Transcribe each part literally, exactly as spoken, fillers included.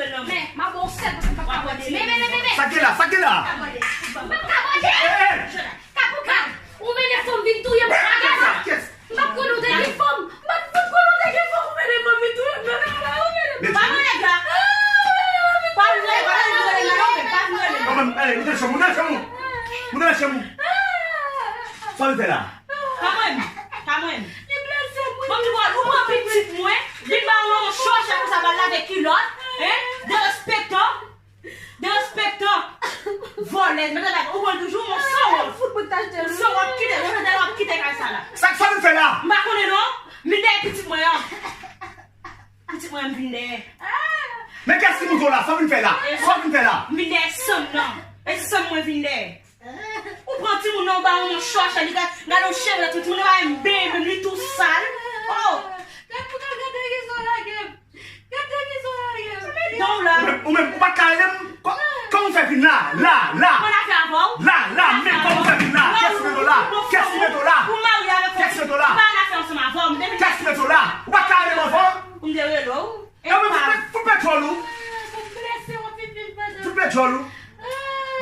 Men, m ap ba w sèl paske m p ap ka bòde. Men, men, men, men, men. Sa k gen la, sa k gen la? M p ap ka bòde. M p ap ka bòde. Eh, eh. Ka pou ka. Ou mennen fanm vin touye m. Sa k gen la? Kès? M p ap konnen w te gen fanm. M p ap fout konnen w te gen fanm. Ou mennen fanm vin touye m. Non, non, non, ou mennen fanm. Pa vin nèg la. Pa vin nèg la. Pa vin nèg la. Mwen menm, eh, moute chanm ou, moute chanm ou. Moute chanm ou. Sa w fè la? Pa mwen, pa mwen. Li blese mwen. Bon, ou pran, ou pran pitit mwen, vin ba yon chòchè konsa, ba l lave kilòt, hein? Derespektan, derespektan. Vòlè, mwen te ou pran toujou, mwen san wòt. Fout mwen tache. San wòt, kite, mwen te wòt, kite kay sa la. Sa k sa nou fè la? M pa konnen non, m vin dèyè pitit mwen an. Pitit mwen an m vin dèyè. Men kès ki moute w la? Sa w vin fè la? Sa w vin fè la? M vin dèyè sanm nan. E sanm mwen vin dèyè. Ou pran timoun nan, ou ba yon chòchè, li ka gade yon cheve, timoun nan pa menm benyen, menm li tou sal. Oh! Gad pou gad, gad dèyè sa w lage m. Gad dèyè sa w lage m. Don w la. Ou menm, ou menm, ou pa t ka rele m? Kò-, kòman w fè vin la? La, la. Mwen afè avè w. La, la, men kòman w fè vin la? Kès ki mete w la? Kès ki mete w la? Ou marye avèk yon... Kès ki mete w la? Ou pa an afè ansanm avè w. Kès ki mete w la? Ou pa t ka rele m anvan? Ou m te rele w. E mwen fout pè djòl ou. Fout pè djòl ou.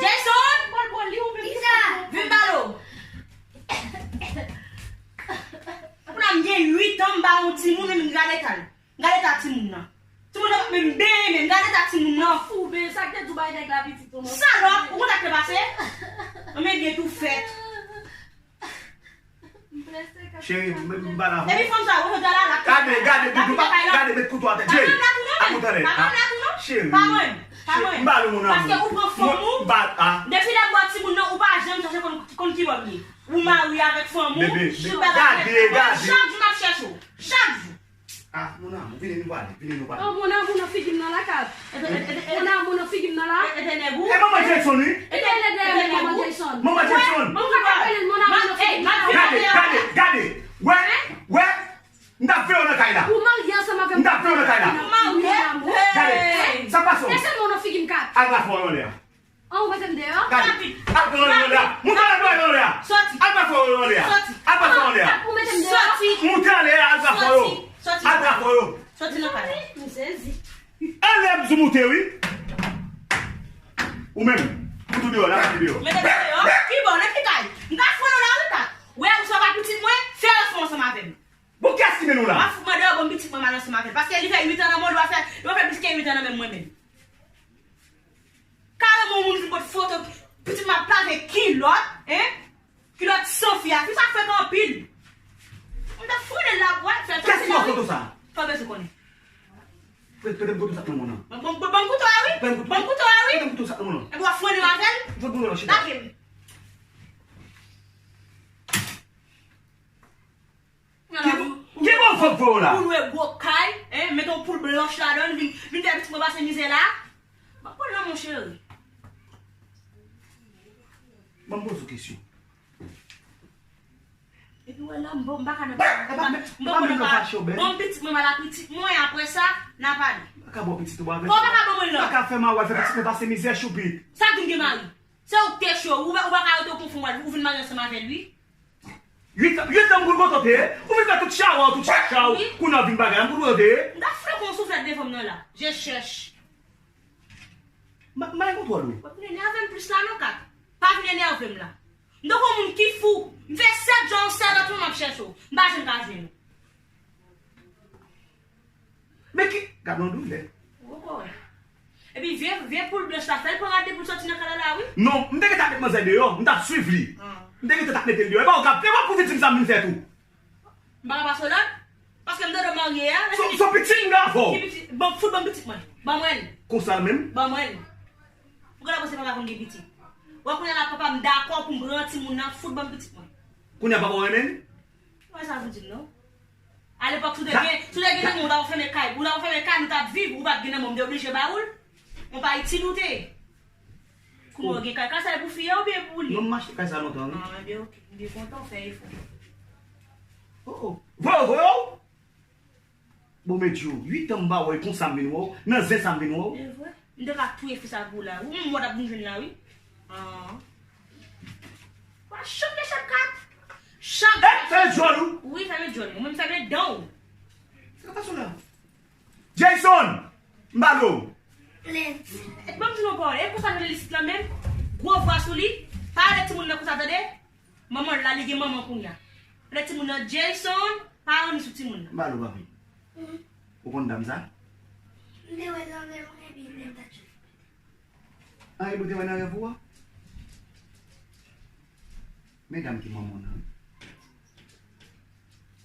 Jason! Kisa? Vin pale w. Pou nan m gen uit an, m ba yon timoun, men m gade eta l. M gade eta timoun nan. Timoun nan pa menm benyen, men m gade eta timoun nan. Foube, sa k te di w bay nèg la pitit ou non? Salòp, ou konn sa k te pase? Anmède tou fèt. Cheri, m, m pa la. Epi fanm sa, ou jodi a la, la. Gade, gade, Doudou, pa, gade, met kouto atè. Jay, pa mwen la tou non, men. Cheri. Pa mwen la tou non. Pa mwen. Pa mwen. Paske ou pran fanm ou. Depi lè m wè timoun nan, ou pa janm chache konn, konn ki bò m ye. Ou marye avèk fanm ou, tout bagay. Gade, gade. Chak jou m ap chèche w. Chak jou. Ah, mon amour, vini nou pale, vini nou pale. Oh, mon amour, nan figi m nan la kap. Mon amour, nan figi m nan la. E te nèg ou? E manman Jason, wi. E te nèg ou? Manman Jason. Manman Jason. Ou pa ka rele l mon amour nan figi m nan la. Gade, gade, gade. Wè, wè. M t ap veye w nan kay la. Ou marye ansanm avè m. M t ap veye w nan kay la. Ou marye? Gade, sa pase w. Lese mon nan figi m kap. Al pa fè w anlè a. An, ou mete m deyò? Gade, al pran yo anlè a. Moute anlè a, al pran yo anlè a. Soti. Al pran yo anlè a. Soti. Al pran yo anlè a. Ou mete m deyò? Soti. Moute anlè a, al pran yo. Soti. Al pran yo. Soti nan kay la. M sezi. Anlè m di w moute, wi. Ou menm, moute deyò, la moute deyò. Mete m deyò? Ki bò, nan ki kay? M ka fè w la, wi, kat. Wè, ou sa pa pitit mwen, fè yon fon ansanm avè m. Bon, kiyès ki mennen w la? M ap fout mande yo, bon, pitit mwen mal ansanm avè l. Paske li fè uit an nan men w, li pa fè, li pa fè plis ke uit an nan men mwen menm. Kareman yon moun vin pote foto pitit mwen ap lave kilòt, hein? Kilòt san fi a. Fi sa frekan anpil. M t ap fouye l la pou wè, fè... Kiyès ki ba w foto sa? Fò bezwen konnen. Prete m kouto sa k nan men w nan. Ban m, ban m kouto a wi. Ban m kouto. Ban m kouto a wi. Prete m kouto sa k nan men w nan. Epi w ap fwene avè l? Jwenn moun nan chita. Lage m. Ki bon, ki bon vant voye w la? Pou lwe gwo kay, hein, mete yon poul blanch ladan l, vin, vin fè pitit mwen pase mizè la. M ap pran l nan men w, cheri. Ban m poze w kesyon. Epi wè la, m bon, m pa ka nan pale. M pa ka nan pale. Bon, pitit mwen, m al ak pitit mwen, apre sa, n a pale. Ou pa ka bon pitit ou avè l. Kòman ou pa ka bon mwen la? Ou pa ka fè mari w al fè pitit mwen pase mizè, choupit. Sa k vin gen mari? Se ou k te cho, ou pa, ou pa ka rete w konfòm, ou vin marye ansanm avè l, wi. Uit, uit an m koul kote w te ye. Ou vin fè tout chawa w, tout chacha w. Wi. Kounye a w vin bagay la, m koul kote w te ye. M ta flanke yon souflèt devan m nan la. Je chèch. M, m pa gen kontwòl, wi. Pa vin enève m plis la non, Kat. Pa vin enève m la. M tankou yon moun ki fou. M fè sèt jou, sèt jou m ap chèche w. M pa janm ka jwenn ou. Men ki, gade yon doulè. Ou poko wè. Epi vye, vye poul blanch la, fè l pran rad de poul soti nan kay la la, wi. Non, m te gentan ap met manzè deyò, m t ap swiv li. Ah. M te gentan t ap mete l deyò. E pa w k ap, e pa pou viktim sa m vin fè tou. M pa ka pase w lòd, paske m tande w marye a. Se, se pitit m gen avè w. Ki pitit? Ban, fout ban m pitit mwen. Ban mwen l. Konsa menm? Ban mwen l. Ou genlè panse papa konn gen pitit. Wè kounye a la papa m dakò pou m pran timoun nan, fout ban m pitit mwen. Kounye a papa w renmen l? Wè sa vle di m non. Alepòk, si w te gen, si w te gen nan men w, ou t ap fèmen kay, ou t ap fèmen kay, nou t ap viv, ou pa t gen nan men w, m te oblije ba ou l. Yon pa itil ou te ye. Kounye a w gen kay, kay sa e pou fi a oubyen pou li? Non, m achte kay sa lontan, wi. Ah, ebyen, oke. M byen kontan w fè efò. Oh, oh. Voye w, voye w! Bon, men Djo, uit an m pa wè w, e konsa m vin wè w, nan zen sa m vin wè w. E vre? M te ka touye fi sa pou w la, wi. Ou m wè w t ap vin jwenn la, wi. Ah. Wa chòke chak kat. Chak... Eh, fèmen djòl ou. Wi, fèmen djòl ou. Ou menm fèmen dan ou. Sa k ap pase w la? Jason! M pale w. Lens. Ban m di nou yon pawòl. E konsa nou rele isit la menm? Gwo vwa sou li. Pa rele timoun nan konsa, tande? Manman l la, li gen manman kounye a. Rele timoun nan Jason, pa ranni sou timoun nan. M pale w, papi. Mhm. Ou konn dam sa? M te wè l nan rèv mwen, epi m te tande. An, epi w te wè nan rèv ou a? Men dam ki manman w nan.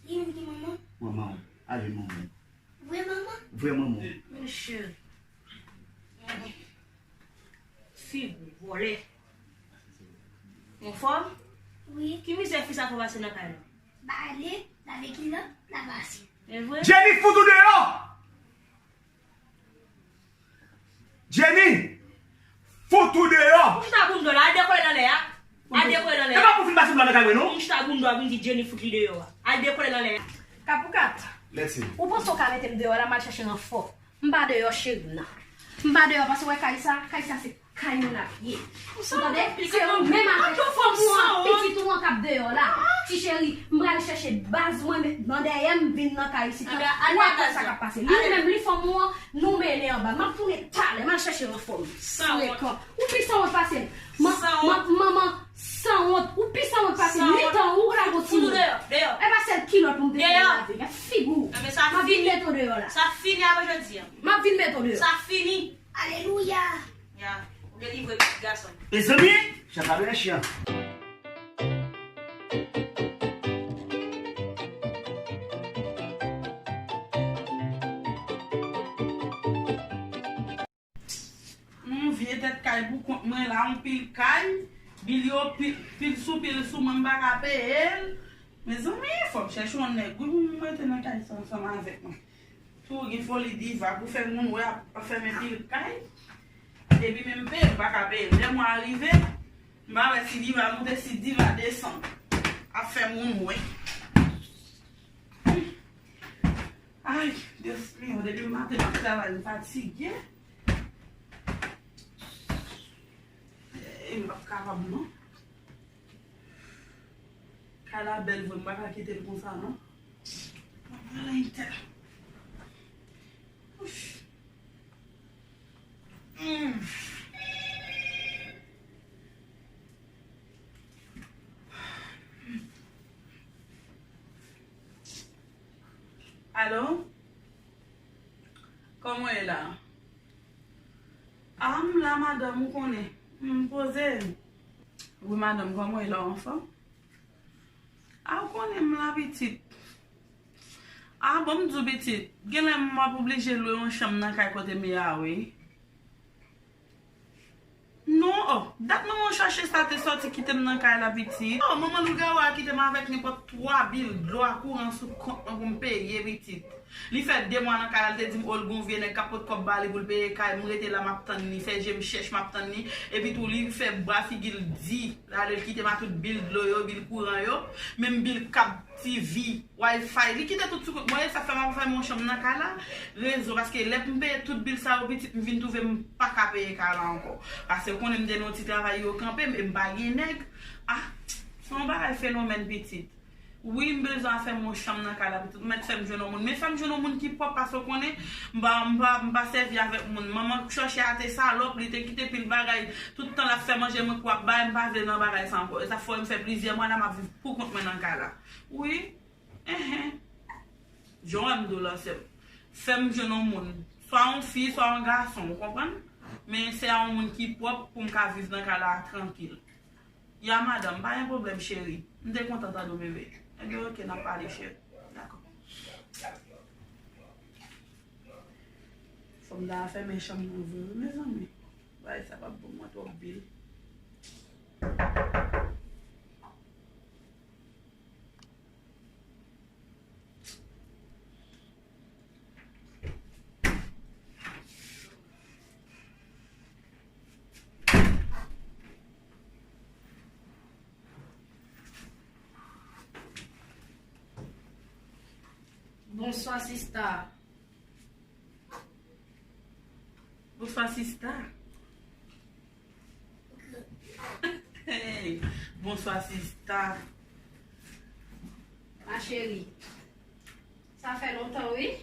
Li menm ki manman? Manman w. Ale manman w. Vre manman? Vre manman w. Mesye. Figou, vòlè. Anfòm? Wi. Ki mizè fi sa fè w pase nan kay la? Ba ale, lave kilòt, lave asye. E vre? Jenny, fout ou deyò! Jenny! Fout ou deyò! Ou chita pou m deyò la, al dekole nan lè a. Al dekole nan lè a. E pa pou fin pase m nan kay mwen, non? Ou chita pou m deyò, pou m di Jenny fout li deyò a. Al dekole nan lè a. Kat pou kat. Lètsi. Ou panse w ka mete m deyò la, m al chèche ranfò. M pa deyò, cheri m nan. M pa deyò, paske w wè kay sa, kay sa se kay moun ap ye. Ou tande? Se ou menm avèk fanm ou an, pitit ou an k ap deyò la. Ti cheri, m pral chèche baz mwen, men nan dèyè m vin nan kay isit la. Ou ap wè sa k ap pase. Li menm, li fanm ou an, nou mele anba. M ap tounen talè, m al chèche ranfò m. Frekan. Ou pi sanwont pase m. Man-, man-, manman sanwont. Ou pi sanwont pase m. Mitan ou, ou lage yon timoun. E pa sèl kilòt pou m te fè lave. Gad figi w. M ap vin mete w deyò la. Sa fini apre jodi a. M ap vin mete w deyò. Sa fini. Alelouya. Ya, ou delivre pitit gason. Mezanmi, chat la bèl chyen. Yon vye tèt kay pou kont mwen la, yon pil kay, bil yo pil, pil sou pil sou mwen, m pa ka peye l. Mezanmi, fò m chèche yon nèg wi pou m mete nan kay sa ansanm avèk mwen. Tou gen foli diva pou fè moun wè ap, ap fèmen pil kay. Epi menm peye, m pa ka peye. Lè mwa a rive, m pa wè si diva moute, si diva desann. Ap fè moun wè. Ay, Dyos mio, depi maten m ap travay, m fatige. E m p ap kapab non. Kay la bèl vre, m pa ka kite l konsa non. Mwen pran lentèl. Ouf. Mm. Alo? Kòman w ye la? A, m la, madanm, ou konnen. M poze. Wi, madanm, kòman w ye la, w anfòm? A, ou konnen m la, pitit. A, bon, m di w, pitit, genlè m ap oblije lwe yon chanm nan kay kote m ye a, wi. Non, o, dat manman w chache sa te sòti kite m nan kay la, pitit. O, manman lougawou a kite m avèk nenpòt twa bil dlo a kouran sou kont mwen pou m peye, pitit. Li fè de mwa nan kay la, li te di m, o, l gon vye nèg k ap pot kòb ba li pou l peye kay. M rete la, m ap tann li. Fè je m chèch, m ap tann li. Epi tou, li fè bwa figi l di. L ale, l kite m ak tout bil dlo yo, bil kouran yo, menm bil kab TV, Wi-Fi. Li kite tout sou kont mwen. E sa fè m ap fè m yon chanm nan kay la. Rezon, paske lè m peye tout bil sa yo, pitit, m vin twouve m pa ka peye kay la ankò. Paske ou konnen m te nan yon ti travay yo kanpe m, e m pa gen nèg. A, se yon bagay fenomèn, pitit. Wi, m bezwen al fè m yon chanm nan kay la, pitit. Ou mèt fè m jwenn yon moun. Men fè m jwenn yon moun ki pwòp, paske ou konnen, m pa, m pa, m pa sèvi avèk moun. Manman chòche a te salòp, li te kite pil bagay. Tout tan l ap fè manje mwen pou ap bay, m pa vle nan bagay sa ankò. E sa fè m fè plizyè mwa la, m ap viv pou kont mwen nan kay la. Wi. Enhen. Jan w wè m di w lan, sè m. Fè m jwenn yon moun. Swa yon fi, swa yon gason, ou konprann? Men se a yon moun ki pwòp pou m ka viv nan kay la trankil. Ya, madanm, pa gen pwoblèm, cheri. M te kontan tande w, bebe. Ebyen, oke, n ap pale, cheri. Dakò. Fò m ta fèmen chanm nan vre, wi, mezanmi. Bagay sa p ap bon, mwen twòp bil. Bonswa, sista. Bonswa, sista. Hey, bonswa, sista. Ma chérie, sa fè lontan, wi.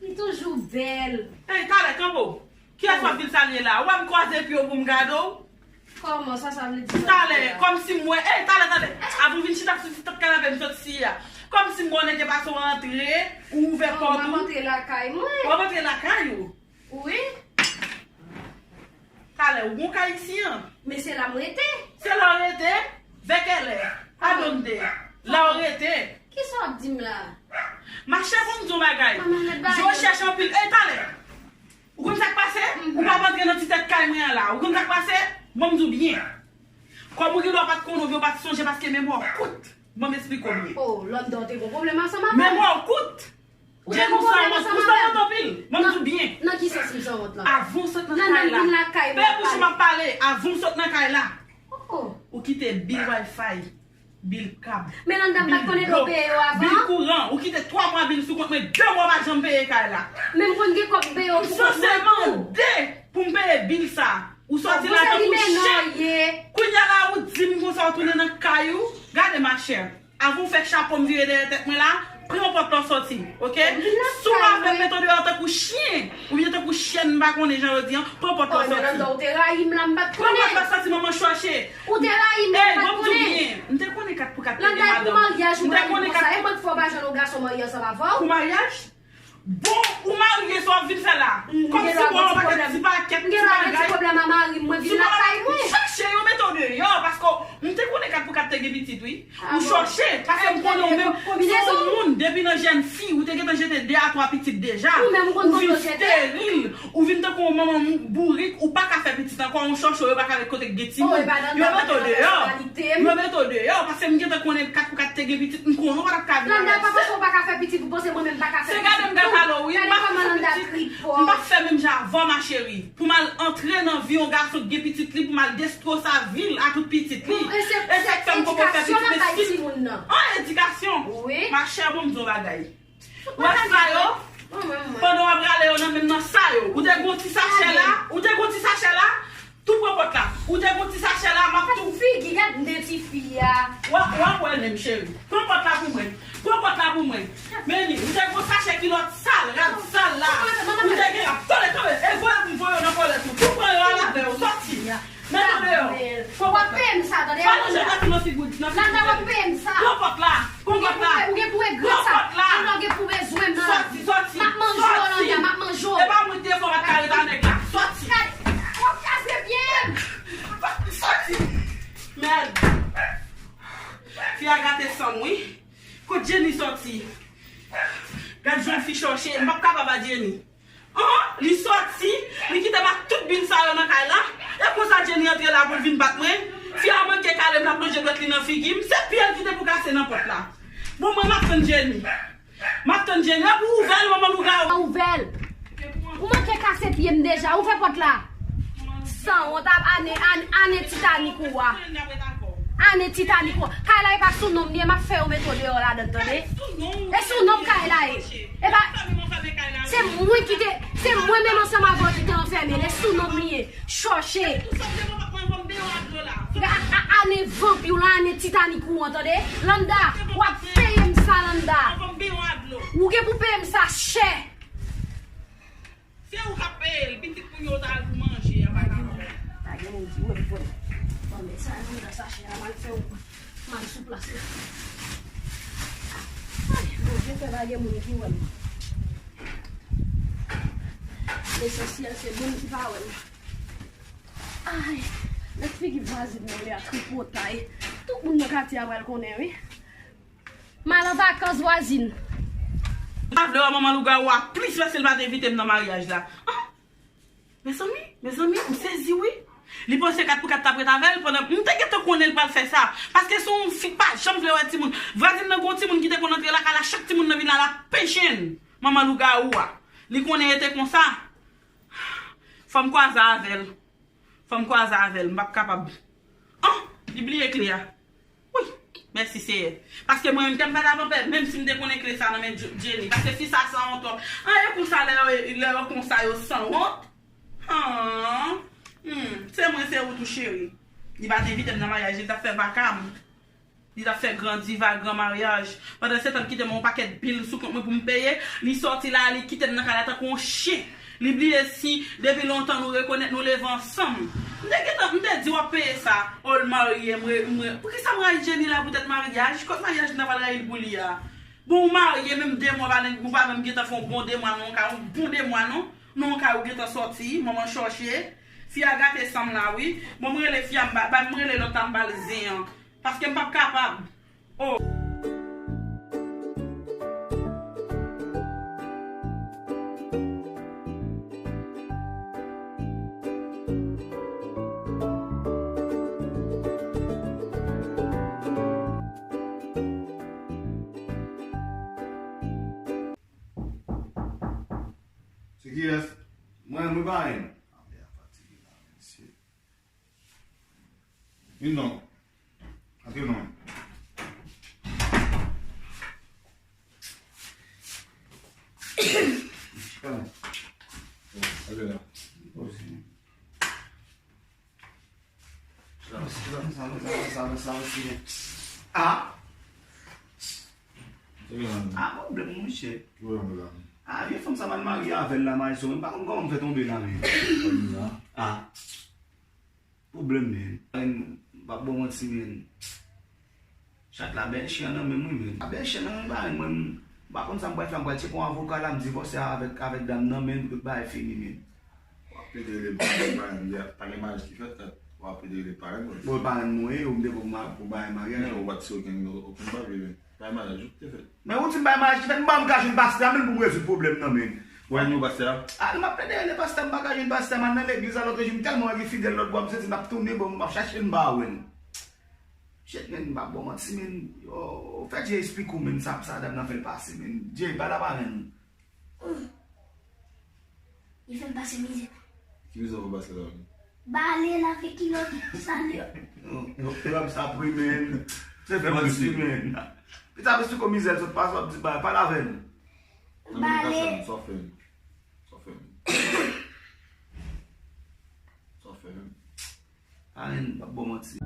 M toujou Bèl. Ey, talè, kanpe w. Kiyès w ap vin salye la? Ou wè m kwaze pye w pou m gade w? Kòman sa, sa vle di sa? Talè, kòmsi m wè, ey, talè, talè. Avan w vin chita sou ti tèt kanape m sot siye a. Kòmsi m wè w nèk te pase w antre, ou ouvè pòt ou. M ap antre lakay mwen. W ap antre lakay ou? Wi. Talè, ou gon kay isi an? Men se la m rete. Se la w rete? Vè kèlè? A donde? La w rete? Kisa w ap di m la? Machè, pou m di w bagay. Manman, mèt bagay. Je w chèche anpil. Ey, talè! Ou konn sa k pase? Ou p ap antre nan ti tèt kay mwen an la. Ou konn sa k pase? Ban m di w byen. Kòm ou gen dwa pa t konnen oubyen w pa t sonje paske memwa w kout. Ban m esplike w byen. Oh, Landa, w te gon pwoblèm ansanm avè l? Memwa w kout. Ou te gon pwoblèm ansanm avè l? Ou sanwont anpil. Ban m di w byen. Nan ki sans m sanwont la? Avan w sot nan kay la. Pè bouch m ap pale. Avan w sot nan kay la. Oh. Ou kite bil Wi-Fi. Bil kab. Men Landa, m pa t konnen lè w peye yo avan. Bil kouran. Ou kite twa mwa bil sou kont mwen, de mwa w pa janm peye kay la. Men m konn gen kòb m peye yo sou kont mwen tou. M sanse mande pou m peye bil sa. Ou sòti la tankou chen. Kounye a la ou di m konsa w tounen nan kay ou. Gade machè. Avan w fè chapo m vire dèyè tèt mwen la, pran pòt la w sòti, oke? Si w pa vle m mete w deyò tankou chen, oubyen tankou chèn m pa konnen jan yo di an, pran pòt la w sòti. Landa, ou te rayi m la, m pa t konnen. Pran pòt la sòti, manman chòche. Ou te rayi m la, m pa t konnen. Ey, ban m di w byen. M te konnen kat pou kat te gen madanm. Landa, e pou maryaj ou rayi m konsa? E mwen k fè w pa jwenn yon gason marye ansanm avè w? Pou maryaj? Bon, ou marye, sa w ap vin fè la? Kòmsi bon, yon pakèt ti pakèt, ti bagay. M gen yon ti pwoblèm a mari m, mwen vin lakay mwen. Si w pa chache, yo mete w deyò, paske m te konnen kat pou kat te gen pitit, wi. Ou chòche, paske m konnen w menm, se yon moun, depi nan jèn fi, ou te gentan jete de a twa pitit deja. Ou vin steril, ou vin tankou yon manman bourik, ou pa ka fè pitit ankò, yon chòchò, yo pa ka ret kote k gen timoun. Yo mete w deyò. Yo mete w deyò, paske m gentan konnen kat pou kat te gen pitit, m konnen w pa t ap ka vin avè l. Landa, pa paske w pa ka fè pitit, ou panse mwen menm pa ka fè pitit tou? Se gade m gade alo, wi. Gade kòman Landa tripòt. M p ap fè menm jan avè w, ma chérie. Pou m al antre nan vi yon gason ki gen pitit li, pou m al destwosa vi l a tout pitit li. E se, e se sa k fè m poko fè pitit, men si m... An, edikasyon. Wi. Ma chère, bon, m di w yon bagay. Ou wè sa yo? Pandan w ap rale yo nan menm nan sa yo. Ou te gon ti sachè la? Ou te gon ti sachè la? Tou pran pòt la. Ou te gon ti sachè la, m ap tou. Figi, gad de ti fi a. W ap, w ap wè menm, cheri. Pran pòt la pou mwen. Pran pòt la pou mwen. Men li, ou te gon sachè kilòt sal, rad sal la. Ou te gen rad. Tande, tande. E voye pou m voye yo nan kòlèt ou. Tou pran yo al avè yo. Sòti. Mete w deyò. W ap peye m sa, tande? Pa nan je gate nan figi w, nan figi w. Landa, w ap peye m sa. Pran pòt la. Pran pòt la. Ou gen pou regrèt sa. Pran pòt la. Alò, w gen pou bezwen m nan lavi. Sòti, sòti. M ap manje w, Landa, m ap manje w. E pa mwen ki te fè w pa t ka ret a nèg la. Sòti. Gade, w ap kraze pye m. Sòti. Mèd. Fi a gate san m, wi. Kot Jenny sòti? Gad jan fi chòche. M p ap kapab a Jenny. An, li sòti, li kite m ak tout bil sa yo nan kay la. E konsa Jenny antre la pou l vin bat mwen. Fi a manke kale m, l ap lonje dwèt li nan figi m. Se pye l ki te pou kase nan pòt la. Bon, mwen, m ap tann Jenny. M ap tann Jenny. Epi w ouvè l, manman lougawou. Ouvè l. Ou manke kase pye m deja. Ouvè pòt la. Sanwont, ap ane, ane, ane Titanik ou a. Ane Titanik ou a. Kay la e pa sou non m li ye, m ap fè yo mete w deyò ladan l, tande? E sou non m kay la ye. E pa, se mwen ki te, se mwen menm ansanm avè w ki te anfèmen l. E sou non m li ye. Chòche. A, a, ane vanpi w lan, ane Titanik ou an, tande? Landa, w ap peye m sa, Landa. Ou gen pou peye m sa chè. Se ou k ap peye l, pitit moun yo ta al pou manje a, pa ka fè. Pa gen moun di wè m vòlè. Bon, men sa, nou nan sachè a, m al fè yon, m al sou plas la. Ay, Bondye fè pa gen moun ki wè m. Lesansyèl, se moun ki pa wè m. Ay, men figi vwazin mwen li a tripotay. Tout moun nan katye a pral konnen, wi. M al an vakans, vwazin. M pa vle wè manman lougawou a plis paske l pa t envite m nan maryaj la. An! Mezanmi, mezanmi, m sezi wi. Li panse kat pou kat t ap ret avè l pandan m te gentan konnen l pral fè sa. Paske se yon fi k pa janm vle wè timoun. Vwazin nan gen yon timoun ki te konn antre lakay la, chak timoun nan vin la, l ap penche l. Manman lougawou a. Li konnen e te konsa. Fò m kwaze avè l. Fò m kwaze avè l, m p ap kapab. An! Li bliye kle a. Wi! Mèsi, Seyè. Paske mwen menm, kè m pa t ap anpè, menm si m te konnen kle sa nan men Dj-, Jenny. Paske fi sa sanwont twòp. An, e konsa, lè yo, lè yo konsa, yo sanwont. An! Hmm, se mwen, se ou tou, cheri. Li pa t envite m nan maryaj, li t ap fè vaka m. Li t ap fè gran diva, gran maryaj. Pandan se tan, l kite mwen yon pakèt bil sou kont mwen pou m peye. Li sòti la, li kite m nan kay la tankou yon chen. Li bliye si, depi lontan nou rekonèt, nou leve ansanm. M te gentan, m te di w ap peye sa. O, l marye, m re-, m re-, poukisa m rayi Jenny la poutèt maryaj? Kot maryaj m ta pral rayi l pou li a? Bon, ou marye, menm de mwa, ou pa menm, ou pa menm gentan fè yon bon de mwa, non, yon ka, yon bon de mwa, non. Non, yon ka, ou gentan sòti, manman chòche. Fi a gate san m la, wi. Bon, m rele fi a, m ba, ba, m rele lòt la, m ba l zen an. Paske m p ap kapab. Oh. Se kiyès? Mwen, mwen pa menm. Anmè a fatige la, mesye. Vin non. Antre non. Chita non. Bon, antre la. Sa, sa, sa, sa, sa, sa, sa, sa. Ah! Ah, pwoblèm, monchè. Ah, vye fanm sa m al marye avè l la, Mayso, m pa konn kòman m fè tonbe la, men. Ah. Pwoblèm, men. M p ap ba w manti, men. Chat la bèl chen nan men m, wi, men. A bèl chen nan men m, mwen, m pa konn sa m pral fè, m pral tcheke yon avoka la, m divòse avèk, avèk dam nan, men tout bagay fini, men. W ap plede rele parenn, parenn, pa gen maryaj ki fèt, w ap plede rele parenn. Bon, parenn mwen ye, ou m te pou ma-, pou bay maryaj. Men ou pa t si w gen okenn papye, men. Bay maryaj ou te fèt. Men ou di m bay maryaj ki fèt, m pa m ka jwenn pastè a, men pou m rezoud pwoblèm nan, men. Ou pa jwenn pastè a? A, m ap plede rele pastè, m pa ka jwenn pastè, m al nan legliz a lòt jou, m tèlman wè gen fidèl lòt bò, m santi m ap tounen, bon, m ap chache l, m pa wè l. Shit, men, m pa ba w manti, men. Yo, fè Dye esplike w, men, sa, sa dam nan fè l pase, men. Dye, pale a parenn. Li fè m pase mizè. Ki mizè w fè pase la menm? Bale l avèk kilòt sale. Yo, yo, yo, se pa sa pri, men. Se fè m ri, men. Pita, esplike w mizè l sot pase, w ap di, ba, pale avè l. Bale. Sa w fè m? Sa w fè m? Sa w fè m? Parenn, m p ap ba w manti.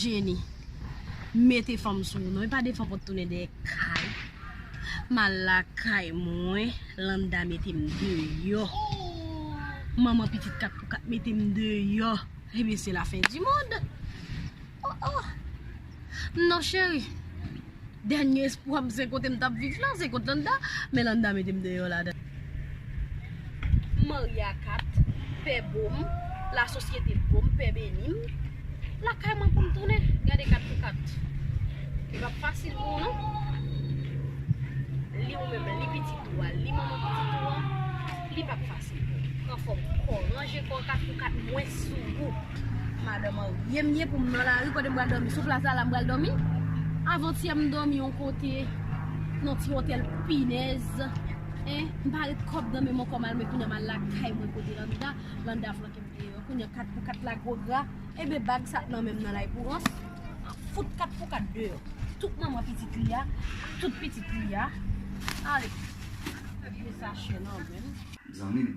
Jenny, mete fanm sou ou non, e pa de fanm pou t tounen dèyè kay. M al lakay mwen, Landa mete m deyò. Manman pitit kat pou kat mete m deyò. Ebyen, se la fen di mond. Oh, oh. Non, cheri. Dènye espwa m, se kote m t ap viv la, se kot Landa. Men Landa mete m deyò ladan. M marye a kat, pè bo m, lasosyete bo m, pè beni m. Lakay mwen pou m tounen, gade kat pou kat. Li p ap fasil pou ou, non. Li ou menm, li pitit ou a, li manman pitit ou a, li p ap fasil pou ou. Pran fòm kò w, ranje kò w kat pou kat, mwen sou ou. Madanm marye m ye pou m nan lari, kote m pral dòmi? Sou plas la, la m pral dòmi? Avantyè m dòmi yon kote. Nan ti otèl pinèz. Hein? M pa ret kòb nan men m ankò, m al, men kounye a m al lakay mwen kote Landa. Landa flanke m deyò. Kounye a kat pou kat la gwo gra. Ebe bag sa k nan men m nan la e pou rans. Fout kat pou kat deyò. Tout manman pitit li a, ak tout pitit li a. Ale. Fè vye sachè nan men m. Zanmi m,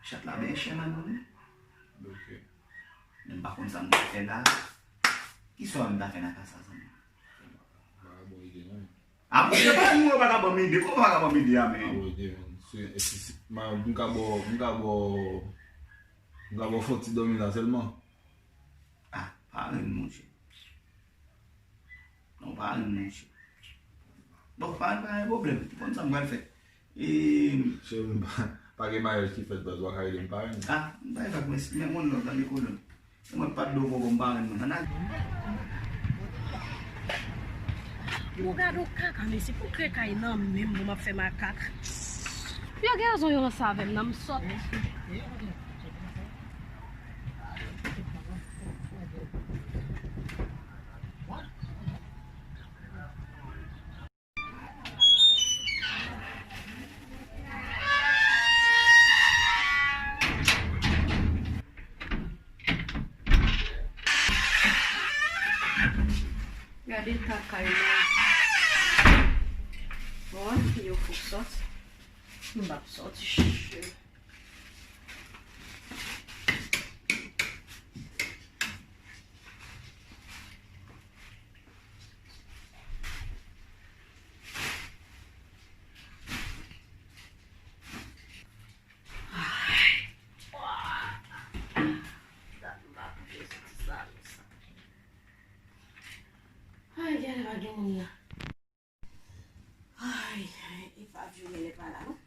chat la byen chè man wi. Ok. Men m pa konn sa m ta fè la. Kisa m ta fè nan ka sa zanmi m? Vagabon ide non. Ah, bon, se pa moun yo pa ka ban m ide. Kòman pa ka ban m ide a, men? Ah, bon, ide, man. Se, e si, si, ma, m ka bò, m ka bò, m ka bò fon ti dòmi la sèlman. Ah, pa renn, monchè. Non, pa renn, monchè. Bon, pa, pa gen pwoblèm. Ou konn sa m pral fè. E, cheri m, pa, pa gen maryaj ki fèt, baz, w a ka rele m parenn. Ah, m pa gen vag, men, men yon lòt nan lekòl. Mwen pa t do poko m pa renmen. Ann al. Bon, gade yon kaka, mesye, pou kre kay nan menm pou m ap fè makak. Yo gen rezon yo ranse avè m nan, m sòt. Gade kaka yo. Bon, yo fouke sòti. M p ap sòti. Ay, gade pa gen moun la. Ay, ay, e pa vyo mele pa la, non.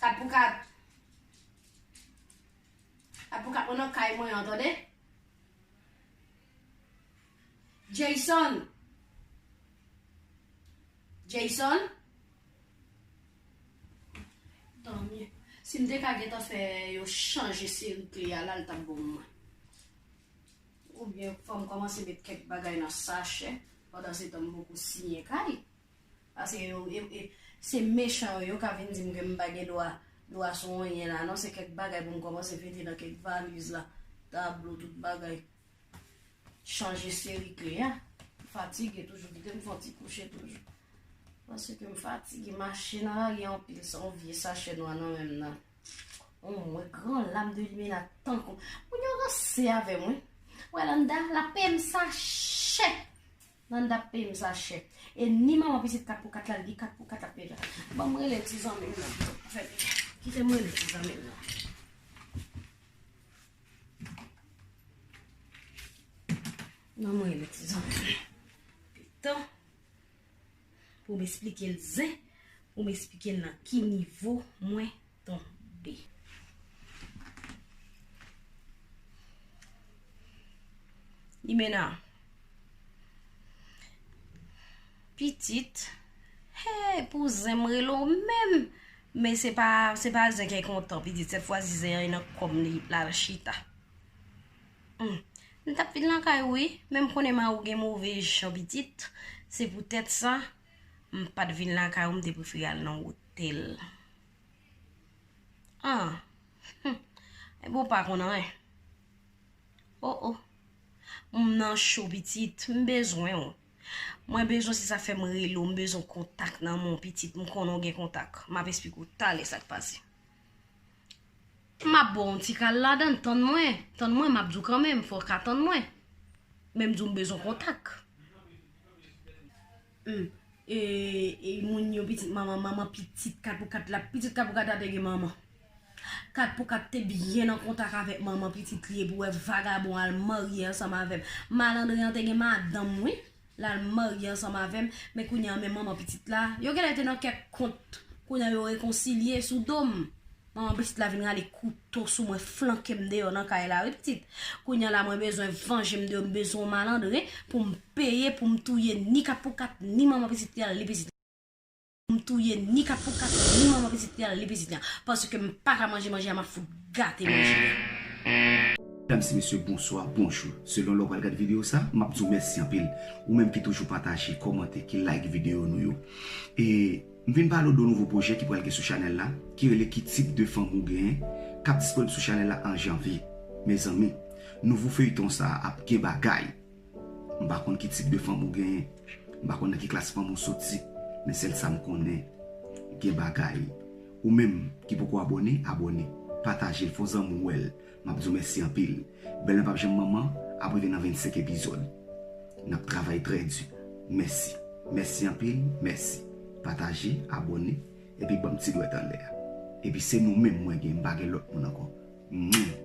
Kat pou kat. Kat pou kat, mwen nan kay mwen an, tande. Jason. Jason. Tanmye. Si m te ka gentan fè yo chanje seri kle a la, l t ap bon pou mwen. Oubyen fò m kòmanse met kèk bagay nan sachè, pandan se tan m poko siyen kay. Paske yo, e, e, se mechan yo, yo ka vin di m ke m pa gen dwa, dwa sou anyen la, non, se kèk bagay pou m kòmanse fete nan kèk valiz la, tablo, tout bagay. Chanje seri kle a. M fatige toujou, kite m fè yon ti kouche toujou. Paske m fatige, mache nan lari a anpil, se yon vye sachè nwa nan men m nan. Yon mwen gran lam de limenad tankou. Moun yo ranse avè m, wi. Wè, Landa, l ap peye m sachè. Landa ap peye m sachè. E ni manman pitit kat pou kat la, li kat pou kat ap peye la. Ban m rele ti zanmi m nan, pito. Anfèt, kite m rele ti zanmi m nan. Ban m rele ti zanmi m nan. Pito. Pou m esplike l zen, pou m esplike l nan ki nivo mwen tonbe. Limena, pitit, hey, pou zen m rele w menm, men se pa, se pa zen ki kontan, pitit, sèt fwa zen an nan kò m li l al chita. Hmm. M t ap vin lakay ou wi, men m konnen mari w gen move jan pitit. Se poutèt sa, m pa t vin lakay ou, m te prefere al nan otèl. Ah. Hmm. Ebyen w pa konn anyen. Oh, oh. M nan cho pitit, m bezwen w. Mwen bezwen, se sa fè m rele w, m bezwen kontak nan men w pitit, m konnen w gen kontak. M ap esplike w talè sa k pase. M ap ba w yon ti kal ladan, tann mwen. Tann mwen, m ap di w kanmenm, fò w ka tann mwen. Men m di w m bezwen kontak. Hmm. E, e moun yo pitit manman, manman pitit kat pou kat la, pitit kat pou kat la te gen manman. Kat pou kat te byen an kontak avèk manman pitit li, epi w wè vagabon al marye ansanm avè m. Malandren an te gen madanm, wi. L al marye ansanm avè m, men kounye a, men manman pitit la, yo genlè te nan kèk kont, kounye a yo rekonsilye sou do m. Manman pitit la vin rale kouto sou mwen, flanke m deyò nan kay la, wi, pitit. Kounye a la, mwen bezwen vanje m de yo, m bezwen yon malandren pou m peye, pou m touye ni kat pou kat, ni manman pitit li a, li pitit. M touye ni kat pou kat, ni manman pitit li a, li pitit li a. Paske m pa ka manje manje a, m ap fout gate manje a. Medam e mesye, bonswa, bonjou. Selon lè w pral gad videyo sa, m ap di w mèsi anpil. Ou menm ki toujou pataje, kòmante, ki like videyo nou yo. E m vin pale w de nouvo pwojè ki pral gen sou chanèl la, ki rele Ki tip de fanm ou genyen, k ap disponib sou chanèl la an janvye. Mezanmi, nouvo feyton sa a ap gen bagay. M pa konn ki tip de fanm ou genyen, m pa konn nan ki klas fanm ou soti, men sèl sa m konnen, gen bagay. Ou menm ki poko abòne, abòne, pataje l, fè yon zanmi w wè l. M ap di w mèsi anpil. Bèl nan p ap janm manman, ap rive nan vennsenk epizòd. N ap travay trè di. Mèsi. Mèsi anpil, mèsi. Pataje, abòne, epi ban m ti dwèt anlè a. Epi se nou menm mwen gen, m pa gen lòt moun ankò. Mwah.